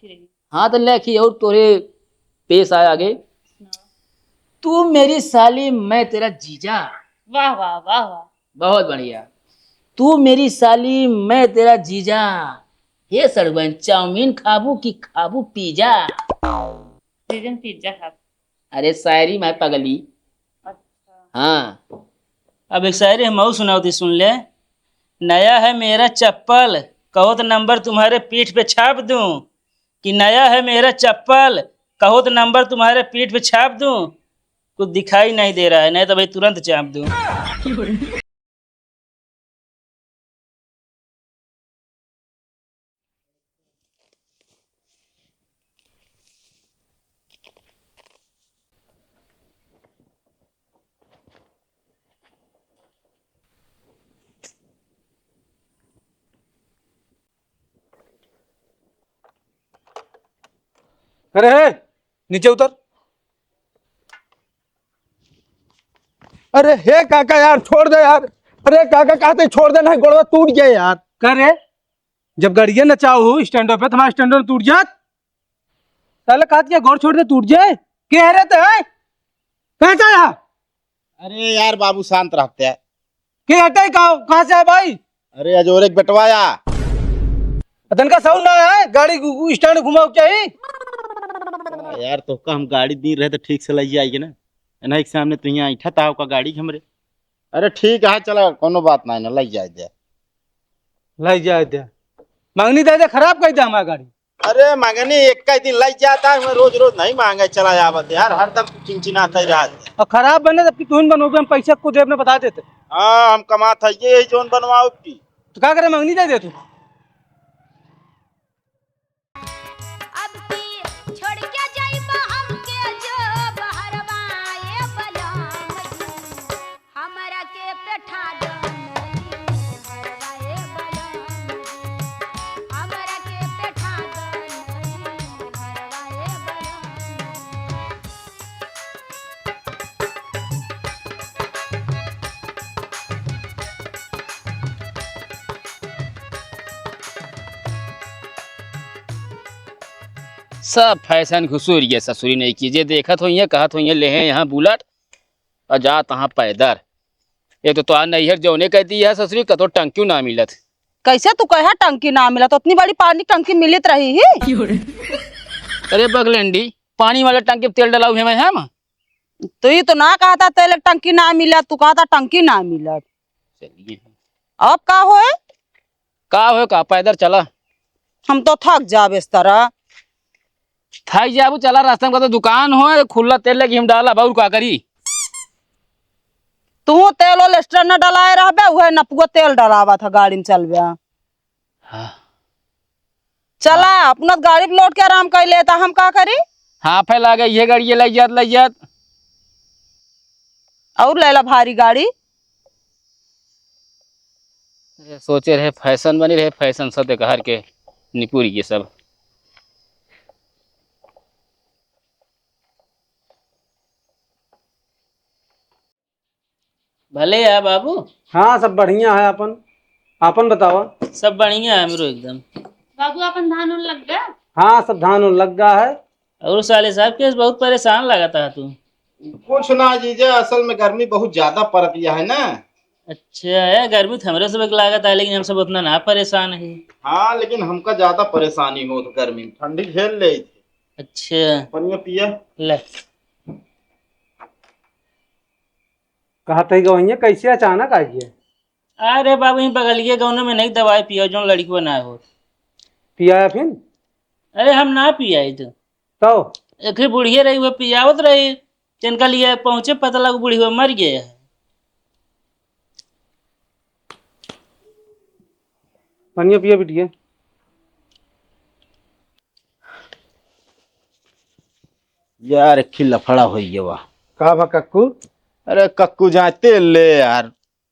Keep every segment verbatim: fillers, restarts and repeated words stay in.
रही। हाँ, तो लेखी और तोरे पेश आए आगे। सुनाओ। तू मेरी साली, मैं तेरा जीजा। वाह, वाह, वाह, वाह। बहुत बढ़िया। तू मेरी साली, मैं तेरा जीजा। हे सड़ुआइन, चाउमीन खाबू कि खाबू पिज्जा? जीजन पिज्जा खाब। अरे, शायरी में पगली। अच्छा। हाँ। अब एक शायरी हम और सुनाओ थी, सुन ले। नया है मेरा चप्पल, कहो तो नंबर तुम्हारे पीठ पे छाप दूं। कि नया है मेरा चप्पल, कहो तो नंबर तुम्हारे पीठ पे छाप दूं। कुछ दिखाई नहीं दे रहा है, नहीं तो भाई तुरंत चाप दूं। अरे हे, नीचे उतर। अरे हे काका यार, छोड़ दे यार। अरे काका, कहते छोड़ दे, नहीं गोड़वा टूट गया यार। का रे, जब गाड़िया नचाओ हो स्टैंडो पे, तुम्हारा स्टैंडो टूट जात। साला कहत के गोड़ छोड़ दे, टूट जाए। के है रे ते, हैं? कहाँ से आया? अरे यार बाबू, शांत रहते हैं। के हटे का, कहाँ से है भाई? अरे अजोरे के बेटवा या। तनका साउंड ना है, गाड़ी गु-, गु-, स्टैंड घुमाओ क्या ही? यार, तो का हम गाड़ी दी रहे तो ठीक से लई जाएगी ना। नहीं के सामने तो यहाँ ऐठा था का गाड़ी हमरे। अरे ठीक है, चला, कोनो बात नहीं ना, लई जाए दे। लई जाए दे। मंगनी दे दे, खराब कर दे हमारी गाड़ी। अरे मंगनी एक ही दिन लई जाता है, मैं रोज रोज नहीं मांगे चला आवत यार, हरदम तू चिनचिनाता ही रहत है। और खराब बने तब की तुम बनोगे, हम पैसा को देब ना, बता देते। हाँ, हम कमात है ये जोन बनवाओ की। तो का करे, मंगनी दे दे तू। अब की छोड़ के जाइबा हमके जो बहरवा ए बलम जी। हमरा के पेठा दो नहीं घरवा ए बलम जी। हमरा के पेठा दो नहीं घरवा ए बलम जी। सब फैशन घुसूर ये ससुरी नहीं की, जे देखत होइहैं, कहत होइहैं, "ले हैं यहाँ बुलेट और जा तहाँ पैदल।" ये तो तोहार नैहर जौने कह दी है ससुरी, कतो टंकियो ना मिलत। कैसे तू कहे टंकी ना मिलत? उतनी बड़ी पानी टंकी मिलित रही ही। अरे बगलेंडी, पानी वाला टंकी पे तेल डलाऊ है मैं, हम? तू ही तो ना कहता तेल टंकी ना मिलत, तू कहता टंकी ना मिलत। चलिए। अब का होए? का होए का? पैदल चला। हम तो थक जाब इस तरह। थक जाबू, चला, रास्ता में का तो दुकान होए, खुला तेल लेके हम डाला, बाउर का करी? तू तेल ओल extra न डलाए रहबे, उहे नपुआ तेल डलावा था गाड़ी में चलबे। हाँ। चला, अपना गाड़ी पे लौट के आराम कर लेता, हम का करी? हाँ, फैला गई ये गाड़ी, ये लग जात, लग जात। और लैला भारी गाड़ी। ये सोचे रहे फैशन बनी रहे, फैशन सब घर के निपुर ये सब। भले है बाबू। हाँ, सब बढ़िया है। अपन, अपन बतावा। सब बढ़िया है हमरो एकदम। बाबू, अपन धान उन लग गया? हाँ, सब धान उन लग गया है। और साले साहब के बहुत परेशान लगाता है तू। कुछ ना जीजा, असल में गर्मी बहुत ज्यादा पड़त है ना। अच्छा है, गर्मी तो हमरे सब के लागत है, लेकिन हम सब उतना ना परेशान है। हाँ, लेकिन हमका ज्यादा परेशानी होत गर्मी में, ठंडी झेल ले थे। अच्छा। पनिया पिया। ले। कहत है गवैया, कैसे अचानक आ गए? अरे बाबू, यहीं बगलिए गाँव में नहीं दवाई पिया, जो लड़कवा ना हो। पियाया फिर? अरे हम ना पियाई तो। तो? एक ही बुढ़िया रही, वो पियावत रही, तिनका लिए पहुँचे, पता लग बुढ़िया मर गया है। पनिया पिया बिटिया। यार, एक ही लफड़ा हो गया बा। का बा कक्कू? अरे कक्कू, जाए तेल ले यार।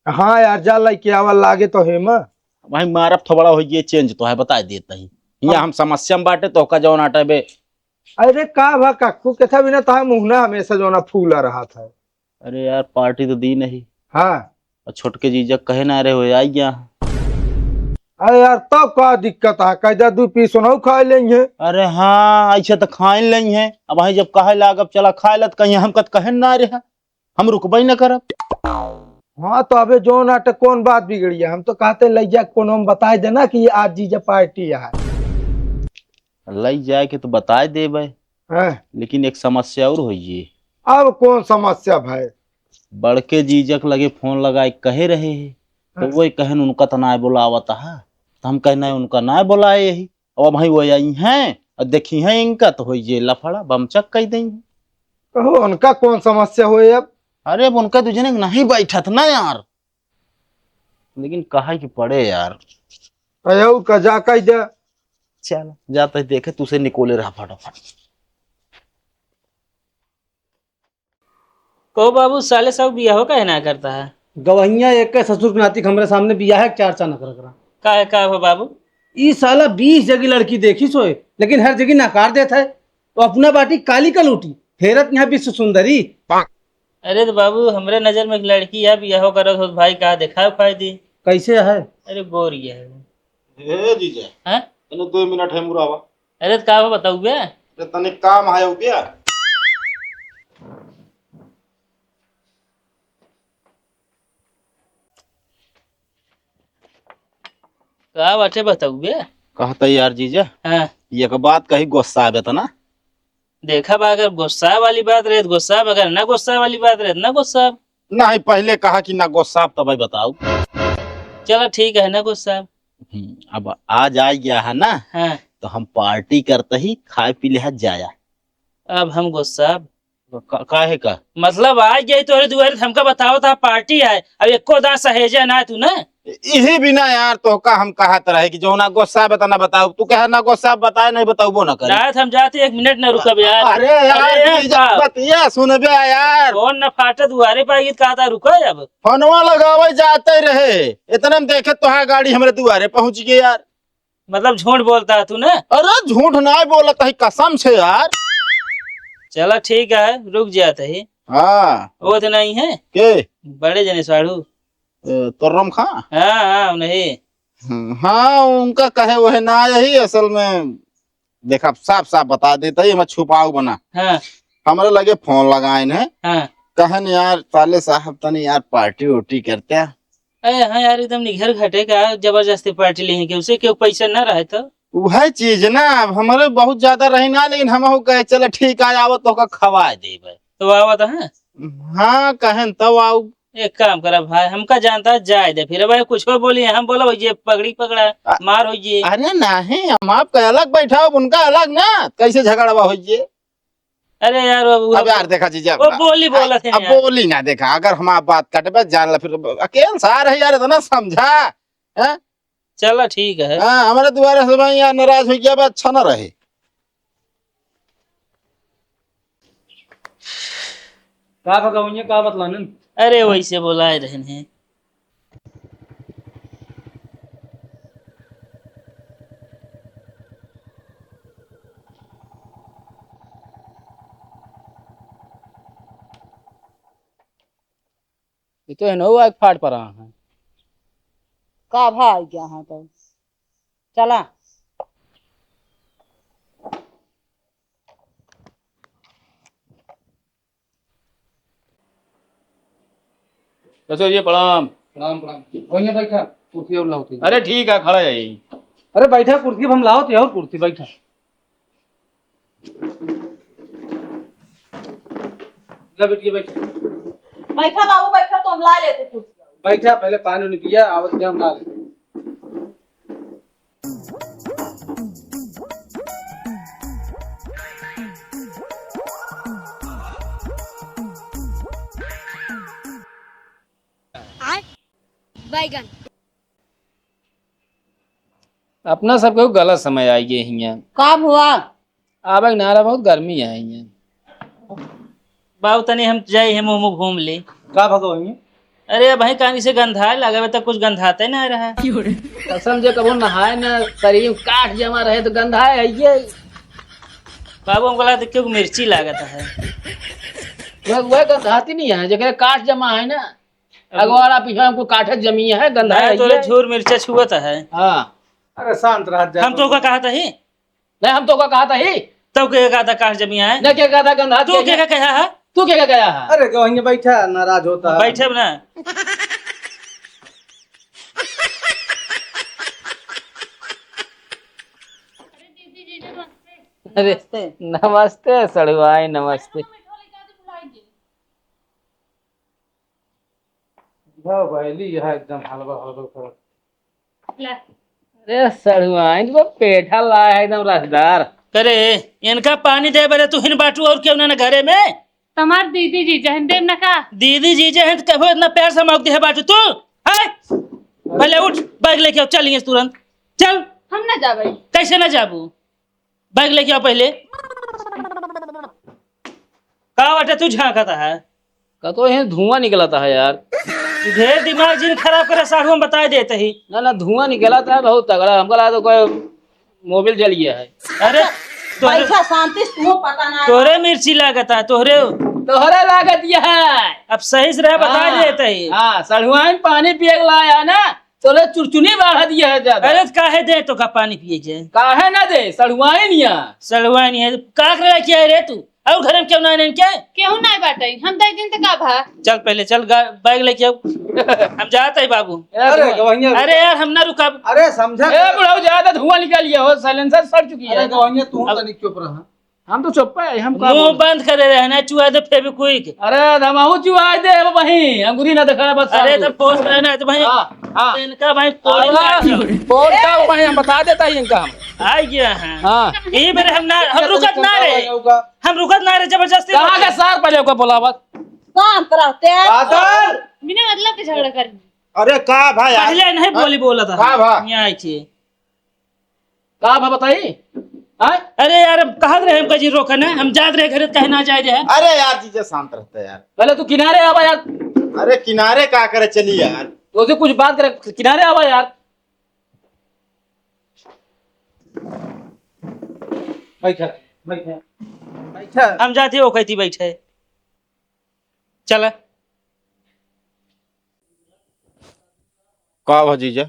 हाँ यार, जा लइके आवा, लागे तो हेमा। भाई मारब थोबड़ा हो गया, चेंज तो है, बता देत ही। यहाँ हाँ। हम समस्या में बाटे, तो का जौन आटा बे। अरे का बा कक्कू, केथा बिना तहा मुहना हमेशा जौना फूला रहा था। अरे यार, पार्टी तो दी नहीं। हाँ। और छोटके जीजा कहे ना रहे हो, आई गया। अरे यार, तब का दिक्कत है? कह दे, दू पीस उनहु खाए लेंगे। अरे हाँ, ऐसे तो खाए लेंगे। अब भाई जब कहे लागब, "चला खाए लत," कहीं हम कत कहे ना रहे, हम रुकबे न करब। हाँ, तो अबे जो नाटक, कौन बात बिगड़ी है? हम तो कहते लइ जा, कोनो हम बताए देना कि आज जीजा पार्टी है। लइ जाए के तो बताए देबे, हाँ। लेकिन एक समस्या और होइए। अब कौन समस्या भाई? बड़के जीजा के लगे फोन लगाए कहे रहे हैं, तो हाँ। वो कहन उनका तो ना बोलावत है, तो हम कहना है उनका ना बोलाए यही। अब भाई वो आई हैं और देखी हैं इनका, तो होइए लफड़ा, बमचक कह देंगे। कहो, उनका कौन समस्या होए अब? अरे, अब उनका दू जने नहीं बैठत ना यार, लेकिन कहे कि पड़े यार। अयो, का जा कह दे। चल, जाते देखे, तू से निकोले रहा फटाफट। कहो बाबू, साले सब बियाहो काहे ना करता है? गवहिया एक के ससुर के नाती के हमरे सामने बियाह के चार चान कर करा। का है, का हो बाबू? ई साला बीस जगह लड़की देखी सोए, लेकिन हर जगह नकार देत है। तो अपना बाटी काली का लूटी, फेरत यहाँ विश्व सुंदरी। अरे तो बाबू, हमरे नजर में एक लड़की है, बियाहो करत होत भाई, कहा देखा उखाए दी। कैसे है? अरे गोरी है। ए जीजा, हैं? तने दो मिनट है मुरावा। अरे तो का हो बताऊ बे? अरे तने काम है हो क्या? का बाटे बताऊ बे? कहता यार जीजा, हाँ। एक बात कही, गुस्सा आवे त ना। देखा बा, अगर गुस्सा वाली बात रहे तो गुस्सा, अगर ना गुस्सा वाली बात रहे तो ना गुस्सा। नहीं, पहले कहा कि ना गुस्सा, तब बताऊ। चला ठीक है, ना गुस्सा। हम्म, अब आज आ गया है ना, हाँ। तो हम पार्टी करते ही खाए पी ले है जाया। अब हम गुस्सा। का-, काहे का? मतलब, आ गई तोहरे दुआरे, तो हमका बताओ था, पार्टी है, अब एको दांत सहेजे ना तू ना। इही बिना यार, तोहका हम कहत रहे कि जो ना गुस्सा बता ना बताओ, तू कहे ना गुस्सा बताए, नहीं बताओ, वो ना करे। रात हम जाते, एक मिनट ना रुकब यार। अरे यार, अरे तू यार, इज्जत का? बतिया सुनबे यार। कौन ना फाटे दुआरे पे आई, कहा था रुका अब। फोनवा लगावे जाते रहे, इतने में देखे तोहार गाड़ी हमरे दुआरे पहुंच गई यार। मतलब झूठ बोलता है तू ना? अरे झूठ ना बोलत है, कसम से यार। चला ठीक है, रुक जात है। हाँ। वो तो नहीं है? के? बड़े जने साढ़ू। ए, तोर्रम खां? हाँ, हाँ, नहीं। हम्म, हाँ, उनका कहे वह ना यही असल में। देखा, साफ साफ बता देता ही, हम छुपाऊ बना। हाँ। हमरे लगे फोन लगाइन है। हाँ। कहन यार, साले साहब तनी यार पार्टी उर्टी करते। अरे हाँ यार, एकदम निघर घटे का जबरदस्ती पार्टी लेही, केहू से केहू पैसा ना रहे तो। उहे चीज ना, अब हमरे बहुत ज्यादा रही ना, लेकिन हमहू कहे, "चल ठीक है, आवत तोहका खवाए देबे।" तो आवत है? हाँ, कहन तब आऊ। एक काम करा भाई, हमका जानता है, जाए दे फिर। भाई कुछ बोली, हम बोला, "भाई ये पगड़ी पकड़ा, आ, मार होइए।" अरे नहीं, हम आपका अलग बैठाओ, उनका अलग ना, कैसे झगड़वा होइए? अरे यार, अब, अब अब यार देखा जीजा, वो बोली बोलत है अब यार। बोली ना देखा, अगर हम आप बात काटे बस जान ला, फिर अकेल सार है यार, इतना समझा, हैं? चला ठीक है। हाँ, हमरे दुआरे से भाई यार नाराज हो गया, बा अच्छा ना रहे। का भगवैया, का बतलानन? अरे वैसे बोलाए रहन है। ये तो है ना, वो एक फाट पर आ है। का भा आ गया है तो? चला। कैसे हो जी? प्रणाम। प्रणाम, प्रणाम। वहीं बैठा, कुर्सी और लाओ। अरे ठीक है, खड़ा है यही। अरे बैठा, कुर्सी हम लाओ थे और कुर्सी बैठा। ला बिटिया बैठा। बैठा बाबू, बैठा, तो हम ला लेते कुर्सी। बैठा, पहले पानी उनी पिया, आवत के हम ला लेते। आय, बैगन। अपना सब केहू गलत समय आइ गए हियाँ। का हुआ? आवे के नारा बहुत गर्मी है हियाँ। बाबू, तनी हम जाई, हम मुँह घूम ली। का भगो हियाँ? अरे भाई, कानी से गंधाए लगे, अबे तक कुछ गंधाते ना रहा। कसम जे कबो नहाए ना, शरीर में काट जमा रहे तो गंधाए है ये। बाबू, हमको लगता क्यों मिर्ची लागत है। वह, वह गंधाती नहीं है, जेकरे काट जमा है ना। अगवाड़ा पीछे हमको काठे जमी है, गंधा है तोरे ये। झूर मिर्चा छुअत है। हाँ। अरे शांत रह जा। हम तो का कहा था ही? नहीं, हम तो का कहा था ही? तब के कहा था काठ जमी है? नहीं, के कहा था गंधा तू के? के का कहा है? तू के का कहा है? अरे गवैया बैठा, नाराज होता है। बैठे ना। अरे नमस्ते। नमस्ते सड़ुआई, नमस्ते। लो भैली, यह एकदम हलवा हलवा करत। ले। अरे सड़ुआइन, तो पेठा लाया है एकदम रसदार। करे, इनका पानी दे बरे तू हिन बाटू और क्यों ना, ना घरे में? तुम्हार दीदी जीजा हैं, देव ना का? दीदी जीजा हैं तो कबो इतना प्यार से मौक दे बाटू तू? हैं? पहले उठ, बैग लेके आओ, चल यहाँ से तुरंत। चल। हम ना जाबे। कैसे ना जाबू? बैग लेके आओ पहले। का बाटे तू झांकता है? का तो यहाँ धुआं निकलता है यार। ढेर दिमाग जिन खराब करे साढ़ू, हम बताए देते ही। ना, ना, धुआं निकलता है बहुत तगड़ा। हमको लगा तो कोई मोबिल जल गया है। अरे, तोरे, बैठा शांति से, तुमको पता ना है। तोरे मिर्ची लागत है, तोहरे। तोहरे लागत यह है। अब सही से रह, बताए हाँ, देते ही। हाँ, सढ़ुआइन पानी पिए के लाया ना, तोरे चुरचुनी बढ़ा दिया है ज्यादा। अरे, तो काहे दे तो का पानी पिए जे? काहे ना दे? सढ़ुआइन या। सढ़ुआइन या। का करे क्या है रे तू? और घर में क्यों ना आने के? केहू ना बाटे। हम दे दिन तक का भा? चल पहले चल, गा-, बैग लेके आओ। हम जाते हैं बाबू। अरे, गवैया। अरे यार, हम ना रुकब। अरे, समझा। ए, बुढ़ऊ, ज्यादा धुआं निकाल लिया हो, silencer सड़ चुकी है। अरे, गवैया, तू अब तनिक चुप रहा। हम तो चुप्पा है, हम का मुंह बोल- बंद करे रहे ना, चुआ दे Fevikwik। अरे, धमाऊ चुआ दे, अब वहीं अंगूरी ना दिखाए, बस अरे, साधु। तो पोस्ट रहे ना, तो भाई, हाँ, हाँ। इनका भाई पोस्ट अरे, ना- पोस्ट का भाई हम बता देता है इनका हम। आ गया है। हाँ। यही मेरे हम ना, हम रुकत ना रहे। हम रुकत ना रहे, जबरदस्ती कहाँ का सार पहले ओका बोलावत? शांत रहते हैं। बादल! बिना मतलब के झगड़ा कर। अरे का भाई यार? पहले नहीं बोली बोला था। का भा? यहाँ आए थे। का भा बताई? हाँ? अरे यार, हम कहत रहे हमका जी रोका ना, हम जात रहे घरे, कहे ना जाए रहे। अरे यार जीजा शांत रहता यार। पहले तू किनारे आवा यार। अरे किनारे का करे, चली यार। तो उसे कुछ बात करे, किनारे आवा यार। बैठा, बैठा, बैठा। हम जाते हो कहती बैठे। चला। का भा जीजा?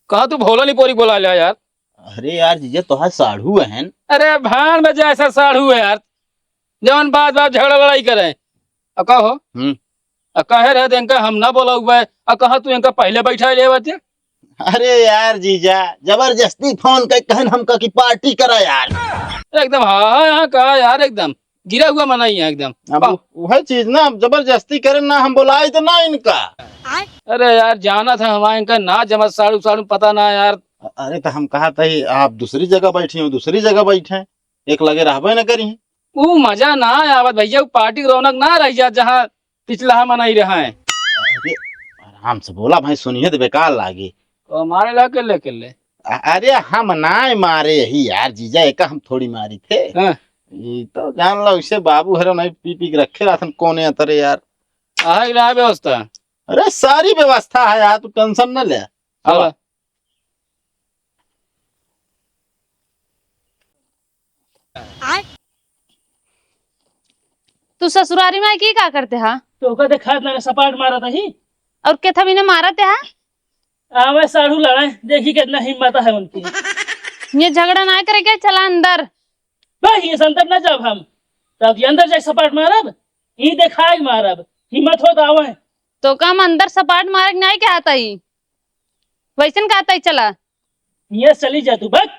कहा तू भोला नहीं पोरी बोला लिया यार। अरे यार जीजा, तोहार साढ़ू है न? अरे भान में जैसा साढ़ू है यार, जवन बात बात झगड़ा लड़ाई करे। अ कहो? हम्म। अ कहे रहे तो इनका हम ना बोला हुआ है, अ कहा तू इनका पहले बैठा ले बच्चे? अरे यार जीजा, जबरदस्ती फोन कर कहन हमका की पार्टी करा यार। एकदम हाँ, हाँ, हाँ, कहा यार एकदम। गिरा हुआ मनई है एकदम। अब वाह। उ-, उहे चीज ना, अब जबरदस्ती करे ना, हम बोलाई तो ना इनका। अरे यार, जाना था हमारे इनका ना जमत साड़ू, साड़ू पता ना यार। अ-, अरे तो हम कहा था ही, आप दूसरी जगह बैठी हो, दूसरी जगह बैठे, एक लगे रहबे ना करी। ऊ मजा ना आवत भैया, ऊ पार्टी रौनक ना रह जात जहाँ पिछला हम नहीं रहा है। अरे, आराम से बोला भाई, सुनिए तो बेकार लागी। तो हमारे ला के ले, के ले। अ-, अरे हम ना मारे ही यार जीजा, एका हम थोड़ी मारी थे। हाँ। ई तो जान लो, इसे बाबू हरे नहीं पी पी के रखे रहतन कोने अतरे यार। आहा, इला व्यवस्था। अरे सारी व्यवस्था है यार, तू tension न ले। चलो। अब तू ससुरारी में की का करते हा? तो ओकर देखात ना सपाट मारत ही। और के था बिना मारत हा? आवे साढ़ू लड़ाए, देखी कितना हिम्मत है उनकी। ये झगड़ा ना करे के, चला अंदर। भाई, ये अंदर ना जाब हम। तब ये अंदर जाए सपाट मारब, ई देखाए मारब। हिम्मत हो तो आवे। तो का हम अंदर सपाट मारे के नहीं कहता ही? वैसन कहता ही चला। ये चली जा तू, बक।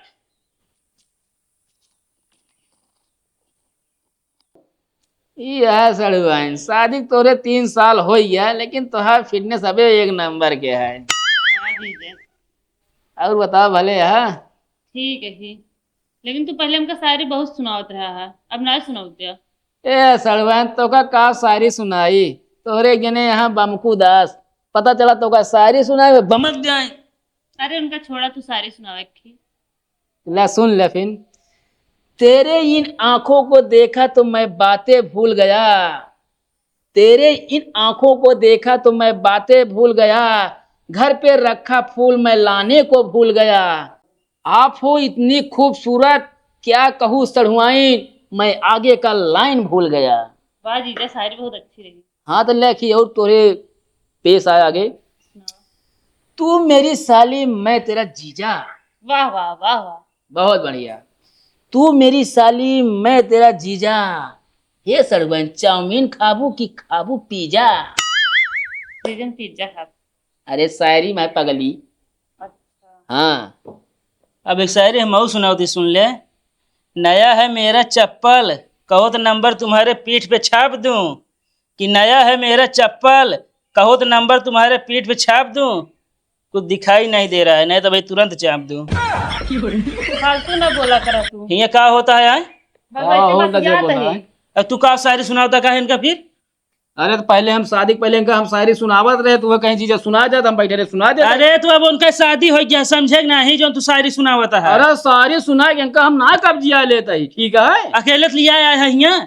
ई है सड़ुआइन, शादी के तोरे तीन साल हो गया, लेकिन तोहार fitness अबे एक नंबर के है। हाँ जीजा। और बताओ भले, हाँ? ठीक है जी, लेकिन तू पहले हमका शायरी बहुत सुनावत रहा है, अब ना सुनावत दिया। ए सड़ुआइन, तोका का शायरी सुनाई? तोहरे जने यहाँ बमकू दास, पता चला तोका शायरी सुनाए में बमक जाए। अरे उनका छोड़ा, तू शायरी सुनावे की। ला सुन ले फिन। तेरे इन आंखों को देखा तो मैं बातें भूल गया, तेरे इन आंखों को देखा तो मैं बातें भूल गया, घर पे रखा फूल मैं लाने को भूल गया। आप हो इतनी खूबसूरत, क्या कहूँ सढ़ुआइन, मैं आगे का line भूल गया। वाह जीजा, शायरी बहुत अच्छी रही। हाँ तो लेखी और तोरे पेश आए आगे। तू मेरी साली, मैं तेरा जीजा। वाह, वाह, वाह, वाह। बहुत बढ़िया। तू मेरी साली, मैं तेरा जीजा। हे सड़ुआइन, चाउमीन खाबू कि खाबू पिज्जा? जीजन पिज्जा खाब। अरे शायरी में पगली। अच्छा। हाँ। अब एक शायरी हम और सुनावत ही, सुन ले। नया है मेरा चप्पल, कहो तो नंबर तुम्हारे पीठ पे छाप दूं, कि नया है मेरा चप्पल, कहो तो नंबर तुम्हारे पीठ पे छाप दूं, कुछ दिखाई नहीं दे रहा है, नहीं तो भाई तुरंत चाप दूं। फालतू ना बोला करा तू। हियाँ का होता है, आय? बस हाँ, वैसे हो, बतियात गजब बोला है। है। अब तू का शायरी सुनावता का है इनका फिर? अरे तो पहले हम शादी के पहले इनका हम शायरी सुनावत रहे, तो वो कहीं चीजें सुना जात, हम बैठे रहे सुना जात। अरे तो अब उनका शादी हो गया, समझे कि नहीं, जो तू शायरी सुनावत है। अरे शायरी सुना के इनका हम ना कब्जिया लेता ही, ठीक है? अकेले तो लिया आया है हियाँ,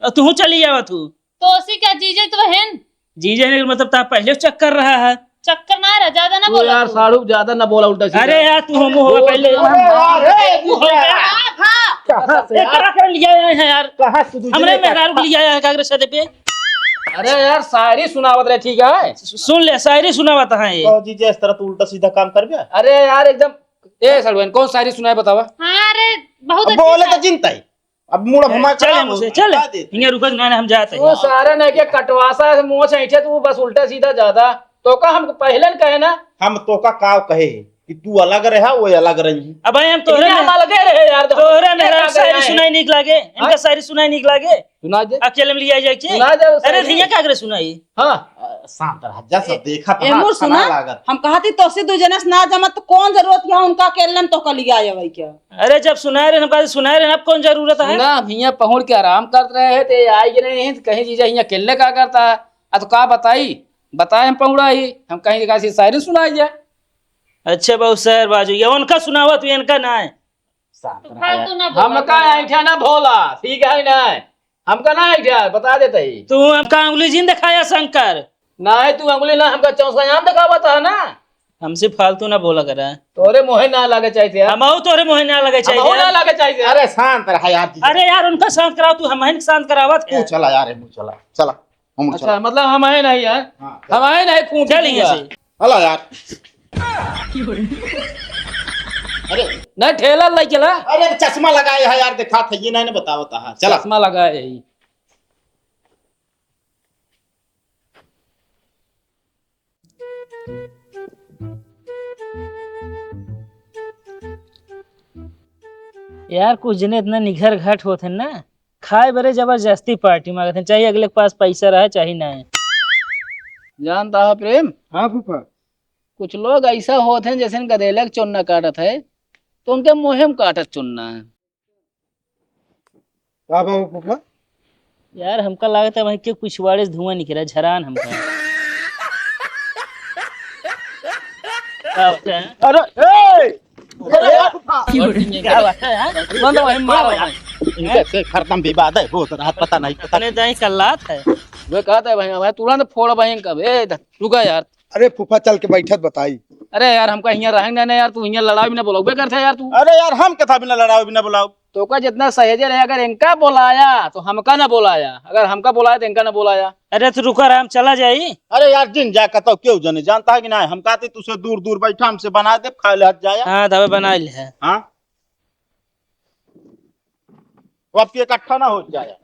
और तू चली जावा तू। तो उसी का जीजे तो बहन। जीजे ने मतलब ता पहले चक्कर रहा है। चक्कर ना रहा, ज्यादा ना तू बोला यार तू। साढ़ू ज्यादा ना बोला उल्टा सीधा। अरे यार तू हम हो अरे पहले। यार, ए, तू हो गया। हाँ, हाँ। कहाँ से यार? एकरा कर लिया है यार। कहाँ से तू हमरे जीजे का? मेहरारू के लिया है कांग्रेस शादी पे। अरे यार शायरी सुनावत रहे, ठीक है? सु-, सुन ले, शायरी सुनावत है ये। तो जीजे इस तरह तू उल्टा सीधा काम कर गया। अरे यार एकदम, ए सड़ुआइन, कौन शायरी सुनाए बतावा? हाँ रे, बहुत अब अच्छी बोले तो बात। चिंता ही। अब मूड अब हमारा चल खराब हम हो उसे, गया, चल। बता देते। हियाँ रुको, ना, ना, हम जाते हैं। वो सारे नहीं के कटवासा से मोछ ऐंठे, तू बस उल्टा सीधा ज्यादा। तो का हमको पहले न कहे ना? हम तो का काव कहे कि तू अलग रहा, वो अलग रही। अब भाई हम तोहरे इन्हें में, हम अलगे रहे यार, तो तोहरे हम मेहरारू अलग शायरी रहे। सुनाई नीक लागे, इनका हाँ? शायरी सुनाई नीक लागे। सुना दे। अकेले में लिया जाए के? सुना दे, अरे शायरी। हियाँ का करे सुनाई? हाँ। अ, शांत रह, जा सब ए, देखा ए, था, मोर अच्छा सुना, ना लागत। हम कहती तोसे दू जने से ना जमत, तो कौन जरूरत है उनका अकेले में तोहका लिया आवे के? अरे जब सुनाए रहे, हम कहते सुनाए रहे, अब कौन जरूरत है? सुना, हम हियाँ पहुँच के आराम करत रहे हैं, ते आई के नहीं है, तो कहीं जीजा हियाँ अकेले का करता है? आ तो का बताई, बताए हम पहुँड़ा ही, हम कहीं का सी शायरी सुनाई जाए। अच्छा, बहुत शहर बाजू, ये उनका सुनावा, तू इनका ना है। शांत तू रह फालतू यार। ना बोला हमका कर। ऐंठा ना भोला, ठीक है ना? हमका ना ऐंठा, बता देते ही। तू हमका उंगली जिन दिखाया शंकर। ना है तू उंगली ना, हमका चौसा आम दिखावत है ना। हमसे फालतू ना बोला करा। तोरे मोहे ना लागे चाहिए यार। हमहू तोरे मोहे ना लागे चाहिए हमहू ना यार। लागे चाहिए यार। अरे शांत रहा यार। अरे यार उनका शांत कराओ, तू हमहन शांत करावत तू है। चला यार, मुँह चला, चला। हम अच्छा, चला। मतलब हम है नहीं यार। हाँ, हम है नहीं, खूंटी चल यहाँ पूरा। से। हला यार। अरे। नहीं, ठेला लाई चला। अरे, चश्मा लगाए है यार, दिखात है, ये नहीं ना बतावत है। चला। चश्मा लगाए है। यार, कुछ जने इतना निघर घट होत हैं ना, खाए बरे जबरदस्ती पार्टी मांगत हैं, चाहे अगले के पास पैसा रहे, चाहे नहीं। जानता है प्रेम? हाँ फूफा। कुछ लोग ऐसा होत हैं, जैसे गदेला के चुन्ना काटत है, तो उनके मुँहे में काटत चुन्ना है। का बाबू फूफा? यार, हमका लागत है वहीं के पिछवाड़े से धुआं निकला, झरान हमका। का होता है? अरे, ए! अरे, फूफा। क्या बात है, हाँ? बंद भाई, मारो यार। इनका से हरदम विवाद है, होत रहा, पता नहीं, पता अपने दाई कल्लात है। वे कहता है भाई, हमारे तुरंत फोड़ भाई कब, ए, रुका यार। अरे फूफा, चल के बैठत बताई। अरे यार, हमका हियाँ रहेंगे ना यार, तू हियाँ लड़ाई भी ना बोलाओ, बेकार था यार तू। अरे यार, हम कथा बिना लड़ाओ, बिना बोलाओ। तो का जितना सहेजे रहे, अगर इनका बोलाया तो हमका ना बोलाया, अगर हमका बोलाया तो इनका ना बोलाया। अरे तो रुका, हम चला जाई। अरे यार, जिन जा कतो क्यों जने जानता है कि नहीं, हम कहते तुझसे दूर दूर बैठा, हमसे बना दे, खा ले हट जाया। हाँ, दबे बना ले है। हाँ, वो आपकी इकट्ठा ना हो जाया।